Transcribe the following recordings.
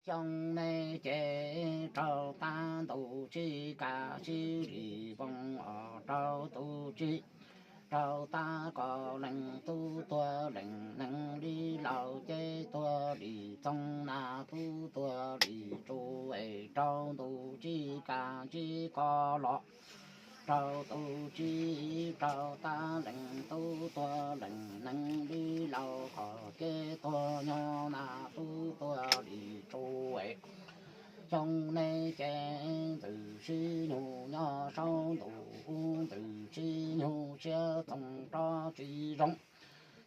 Xyoo nej ces raug tab ntu tsib kav tsib li voos os, raug tus tsib, raug tab koj leej tub tuag leej neeg li laus ces tuag li txoov na tub tuag li tsu es raug ntu tsib kav tsib koj los raug tus tsib, raug tab leej tub tuag leej neeg li laus koj ces tuag nyob na tub tuag li tsu es. Xyoo nej ces ntxwg sib nyug nyob saum ntuj, ntxwg sib nyug siab txoov rov tsis zoo.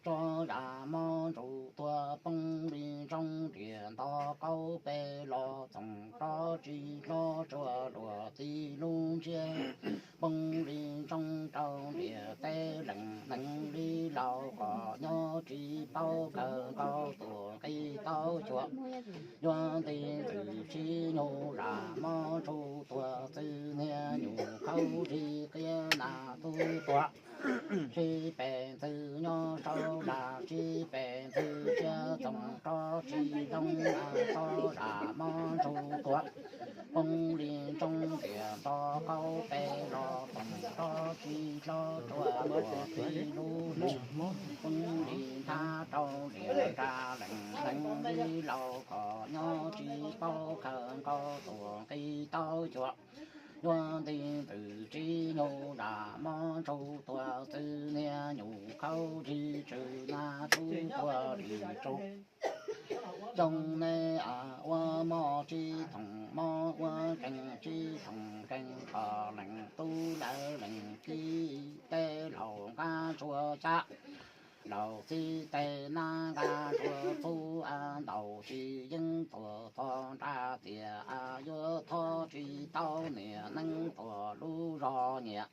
Tso zam mob ntsuj tuag poob li ntsoog riam nto kaub peb los txoov rov tsis hlob tsuas luag tib lub ntsiab poob li ntsoog rau ntiaj teb leej neeg li laus koj nyob tsis paub kawg nkaus tuam nqi tau cuam. Yuav nti ntxwg sib nyug zam mob ntsuj tuag txwg niag nyuj khaub zig qiab na tub tuag. Sib pem ntxwg nyob saud zam sib pem ntxwg siab txoov rov tsis zoo na txhob zam mob ntsuj tuag. Poob li ntsoog riam nto kaub peb los txoov rov tsis hlob tsuas luag tib lub ntsiab poob li nthab rau ntiaj teb leej neeg li laus koj nyob tsis paub kawg nkaus tuam nqi tau cuam. Yuav nti ntxwg sib nyug zam mob ntsuj tuag txwg niag nyuj khaub zig tswv na tub tuag li tsu. Xyoo nej ua mob tsib thooj mob, ua nkeeg tsib thooj nkeeg, koj leej tub lawv leej txib tej laus nqa ntsuag xyab, laus txib tej nab nqa ntsuag txhub, ntaus tsis yeej tuag txog nrad tias yuav thov tsis tau niam neeb tuag lub zog nyiam.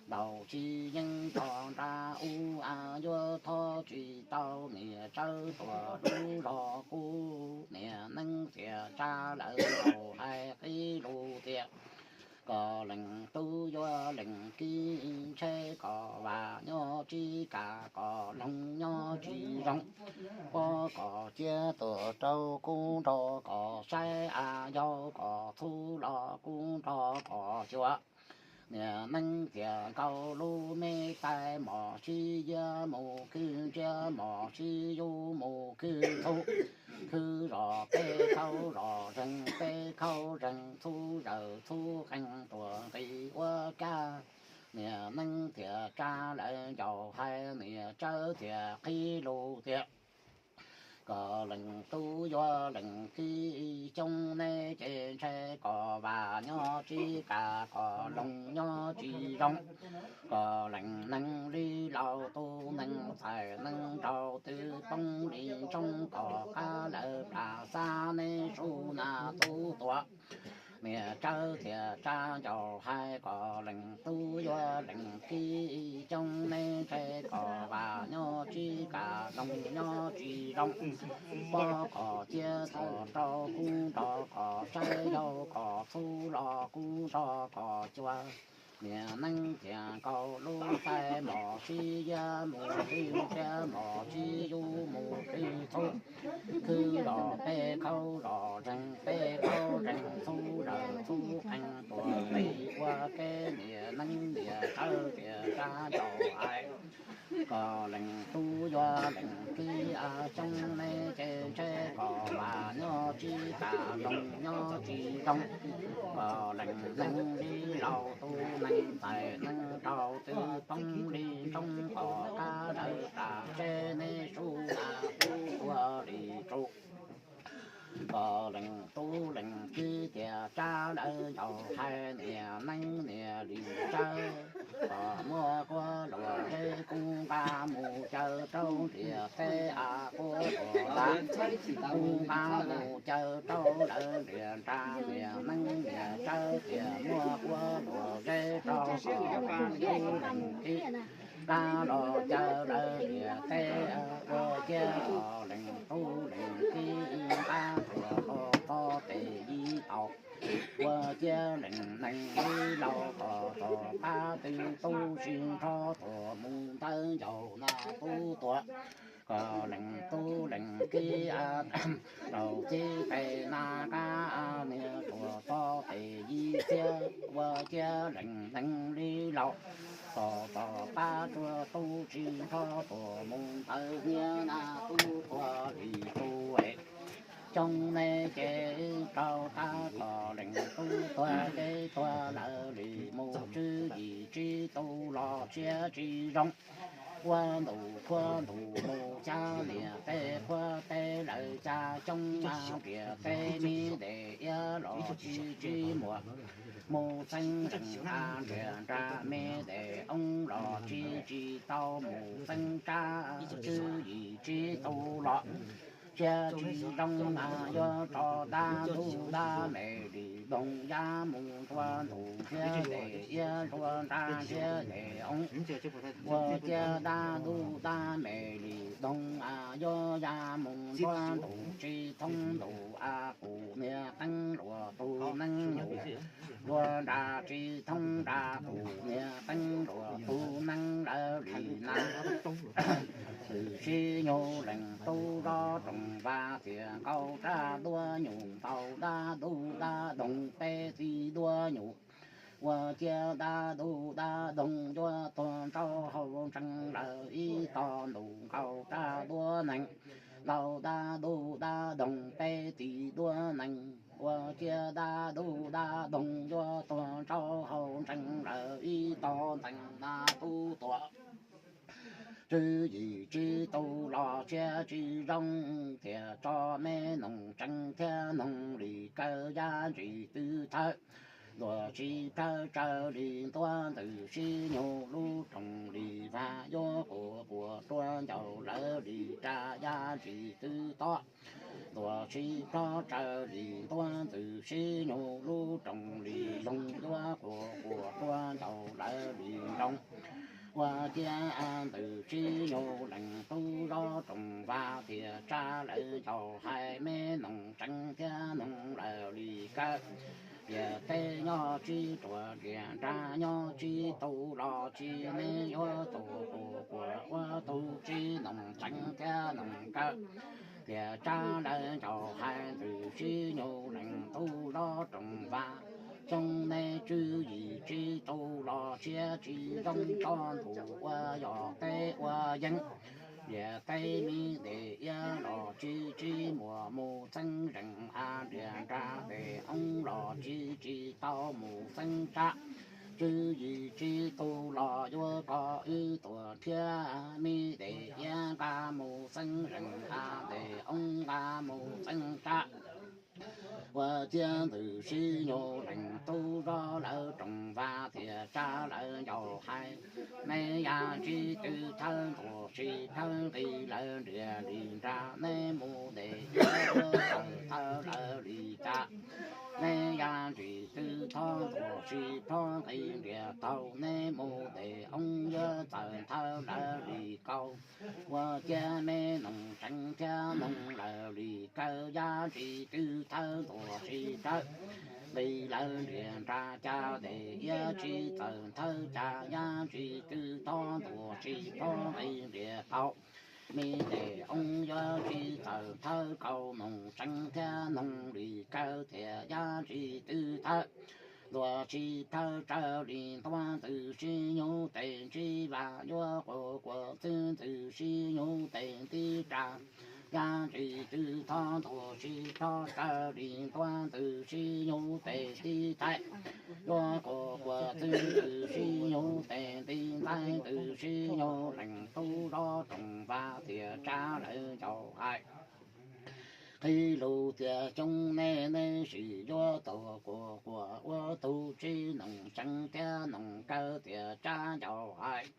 Ntaus tsis yeej txog nrad ub, yuav thov tsis tau niam tsawb tuag lub zog kub. Niam neeb tias tsa lawv laus hais qhib lus tias, koj leej tub yuav leej kib ntshe koj vam nyob tsis kam, koj loog nyob tsis zoo. Pov koj ciaj tuam rau kuv nrog koj saib, a yau koj txhub los kuv nrog koj xyuas. Niam neeb tias nkaus lub me tais mos sib yiab mus khwb ntsiab mos sib yug mus khwb txhub. Khwb zos peb khaub zos zeeg, peb khaub zeeg txhub zaws txhub qees tuam nqi ua kab. Niam neeb tias tsa lawv ncaus hais, niam tsawb tias qhib lus tias, koj leej tub yuav leej kib, xyoo nej ces ntshe koj vam nyob tsis kam, koj loog nyob tsis zoo. Koj leej neeg li laus tus neeg txais neeg nraug twb poob li ntsoog, koj qab lawv plas xab neb su na tub tuag. Niam tsawb tias tsa ncaus hais, koj leej tub yuav leej kib, xyoo nej ntshe koj vam nyob tsis kam, loog nyob tsis zoo. Pov koj ciaj tuam rau kuv nrog koj saib, yau koj txhub los kuv nrog koj xyuas. Niam neeb tias nkaus lub tais mos sib yiab mus khwb ntsiab mos sib yug mus khwb txhub. Khwb zos peb khaub zos zeeg, peb khaub zeeg txhub zaws txhub qees tuam nqi ua kab. Niam neeb niam tsawb tias tsa ncaus hais, koj leej tub yuav leej kib, a xyoo nej ces ntshe koj vam nyob tsis kam, loog nyob tsis zoo. Koj leej neeg li laus tus neeg txais neeg nraug twb poob li ntsoog, koj qab lawv plas sab neb su na tub tuag li tsu. Koj leej tub leej kib tias tsa lawv ncaus hais, niam neeb niam li tsawb, koj muab kuab luam zeb kuv nqa mus caw rau ntiaj teb a kuab tuam tas. Kuv nqa mus caw rau lawv ntiaj teb, niam neeb niam tsawb tias muab kuab luam zeb rau koj leej tub leej kib nqa los caw lawv ntiaj teb. Ua ciav koj leej tub leej kib nqa tuam los txog tes yib taus. Ua ciav leej neeg li laus koj tom qab twb tu sib nrho tuam mus ntawd ncaus na tub tuag. Koj leej tub leej kib a, laus txib pem na Ua ciav leej neeg li laus, tom tom pab tsuag tub tsis nrho tuag mus ntawd hniav na tub tuag li tub es. Xyoo nej ces rau tab tom leej tub tuag ces tuag lawm li mus tswv yim tsib tug los siab tsis zoo. Ua ntu qhuav ntu mus xya niam teb qhuav teb lawm xya xyoo mas ntiam teb me de iab los tsis tsis muaj. Mus xeeb zeem a ntiam nra me de oob los tsis tsis tau mus xeeb tsab tswv yim tsib tug los siab tsis zoo mas yuav tso dab ntuj dab me li doog ya mus ntua ntu thiab de iab hlua nra thiab de oob. Ua ciav dab ntuj dab me li doog a yuav ya mus ntua ntu tsis thoob ntu a kuv niag teeb luag tug neeb nyuj. Hlua nra tsis thoob nra kuv niag teeb luag tug neeb lawv li na. Twm sib nyug leej tub zov rooj vag tias nkaus rab duab nyuj ntau dab ntuj dab doog peb txiv duab nyuj. Ua ciav dab ntuj dab doog yuav tuag ntsauv hau ntsees lawm ib tog ntuj nkaus rab duab nees ntau dab ntuj dab doog peb txiv duab nees. Ua ciav dab ntuj dab doog yuav tuag ntsauv hau ntsees lawm ib tog ntees na tub tuag. Tswv yim tsib tug los siab tsis zoo thiaj tso me noog tseev thiab noog li kaw yab ntsis twb thawb. Ntuas sib plhawv tsawv li ntuab ntxwm sib nyug lub rooj li vag yuav quas quas ruaj ncaus lawv li rab yab ntsis twb tob. Ntuas sib plhawv tsawv li ntuab ntxwm sib nyug lub rooj li loog yuav quas quas ruaj ncaus lawv li nroog. Ua ciav ntxwm sib nyug leej tub zov rooj vag tias tsab lawv ncaus hais me noog tseev thiab noog lawv li kaw. Tias teb nyob tsib ruam tias nrag nyob tsib tug los tsis me yuav tus quas quas ua tug tsib noog tseev thiab noog kaw. Tias tsab lawv ncaus hais ntxwm sib nyug leej tub zov rooj vag. Xyoo nej tswv yim tsib tug los siab tsis zoo tso ntuj ua yog teb ua yeeb. Tias teb me de iab los tsis tsis muaj mus xeeb zeem a ntiam nra de oob los tsis tsis tau mus xeeb tsab. Tswv yim tsib tug los yuav kom wb tuag thiab me de iab nqa mus xeeb zeem a de oob nqa mus xeeb tsab. Ua ciav ntxwm sib nyug leej tub zov lawv rooj vag tias tsab lawv ncaus hais. Neb yam tsib tw thawb ntuas sib plhawv nqis lawv nriam li nra neb mus de iab yuav txawm thawb lawv li cas. Neb yam tsib tw thawb ntuas sib plhawv nqis nriam taug neb mus de oob yuav txawm thawb lawv li kaus. Ua ciav me noog tseev thiab noog lawv li kaw yam tsib tw thawb ntuas sib plhawv nqis lawv nriam nra cas de iab tsib txawm thawb cas yam tsib tw thawb ntuas sib plhawv nqis nriam taug. Me de oob yuav tsib txawm thawb kaus noog tseev thiab noog li kaw tias yam tsib tw thawb ntuas sib plhawv tsawv li ntuab ntxwm sib nyug tes ntsib vaj yuav quas quas txwv ntxwm sib nyug tes nti ras. Yam tsib tw thawb ntuas sib plhawv tsawv li ntuab ntxwm sib nyug tes nti thaib yuav quas quas txwv ntxwm sib nyug tes nti ntxaib ntxwm sib nyug leej tub zov rooj vag tias tsab lawv ncaus hais. Qhib lus tias xyoo nej neb sim yuav tuag quas quas ua tug tsib noog tseev thiab noog kaw tias tsab ncaus hais.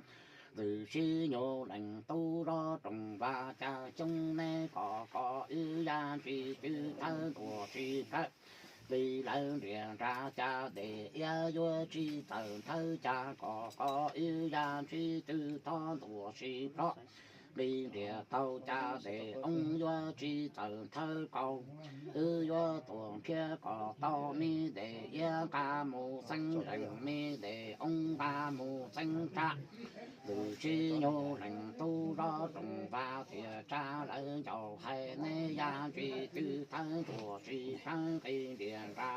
Ntxwm sib nyug leej tub zov rooj vag cas xyoo neb kom kom wb yam tsib tw thawb ntuas sib plhawv nqis lawv nriam nra cas de iab yuav tsib txawm thawb cas kom kom wb yam tsib tw thawb ntuas sib plhawv nqis nriam taug cas de oob yuav tsib txawm thawb kaus. Wb yuav tuag nrhiav kom tau me de iab nqa mus xeeb zeem me de oob nqa mus xeeb tsab. Ntxwm sib nyug leej tub zov rooj vag tias tsab lawv ncaus hais neb yam tsib tw thawb ntuas sib plhawv nqis nriam nra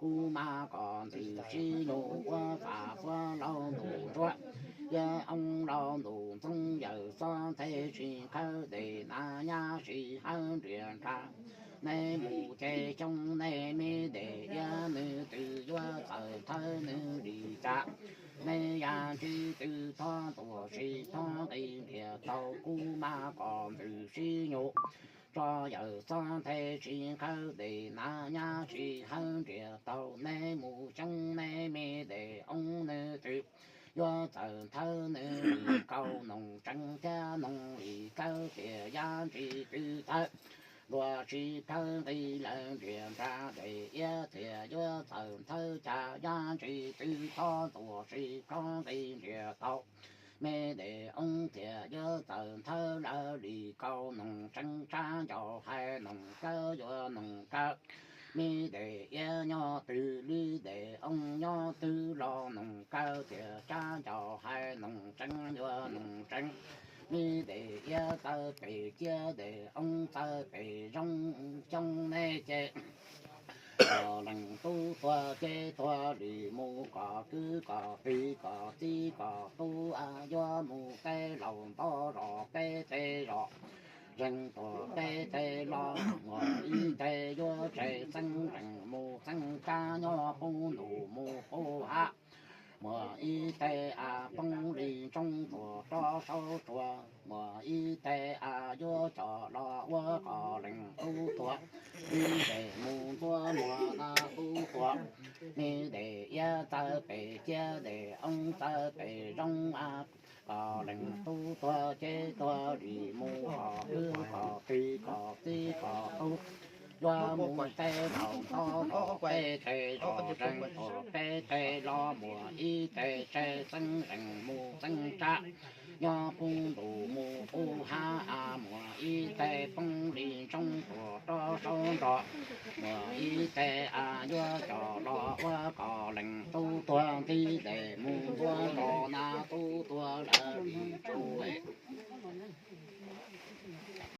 kub mab kom ntxwg sib nyug, ua fam fuab laug ntuj ntsuab, yawg oob laug ntuj ntxoov, yawm xob nthe sib khawb, dej nas nyab sib hawb nriam nrab. Nej mus ces xyoo nej me dej iab nws twb yuav txawm thawb nws li cas. Nej yam ntsis twb thob tuam sib thob nqis ntiag tau, kub mab kom ntxwg sib nyug, tso yawm xob nthe sib khawb, dej nas nyab sib hawb nriam tau. Nej mus xyoo nej me dej oob nws twb yuav txawm thawb nws li kaus noog tseeb thiab noog li kawg, tias yam ntsis twb thawb luag sib khawb nqis lawm nriam nrab, dej iab tias yuav txawm thawb cas yam ntsis twb thob tuam sib thob nqis ntiag tau. Me dej oob tias yuav txawm thawb lawm li kaus noog tseeb, tsab ncauj hais noog kawg yuav noog kawg. Me dej iab nyob twg li dej oob nyob twg los noog kawg, tias tsab ncauj hais noog tseeb yuav noog tseeb. Me dej iab txawm pem ciab dej oob txawm pem zoov, xyoo nej ces kom leej tub tuag ces tuag li mus, kom kwv kom tij kom txiv kom tub yuav mus teb laus nto zos peb teg zos, zeeg tuag peb teg los, muaj ib teg yuav tsev txeeb zeeg mus txeeb tsab nyob puag ntuj mus puag hav. Muaj ib teg av poob li ntsoog tuag rov saud tsuag, muaj ib teg av yuav coj los ua kom leej tub tuag, ib teg mus ntxuav muag na tub tuag. Me dej iab txawm pem ciab dej oob txawm pem zoov, kom leej tub tuag ces tuag li mus, kom kwv kom tij kom txiv kom tub yuav mus teb laus nto zos peb teg zos, zeeg tuag peb teg los, muaj ib teg tsev txeeb zeeg mus txeeb tsab nyob puag ntuj mus puag hav. Muaj ib teg poob li ntsoog tuag rov saud nrog, muaj ib teg av yuav coj los ua kom leej tub tuag nti dej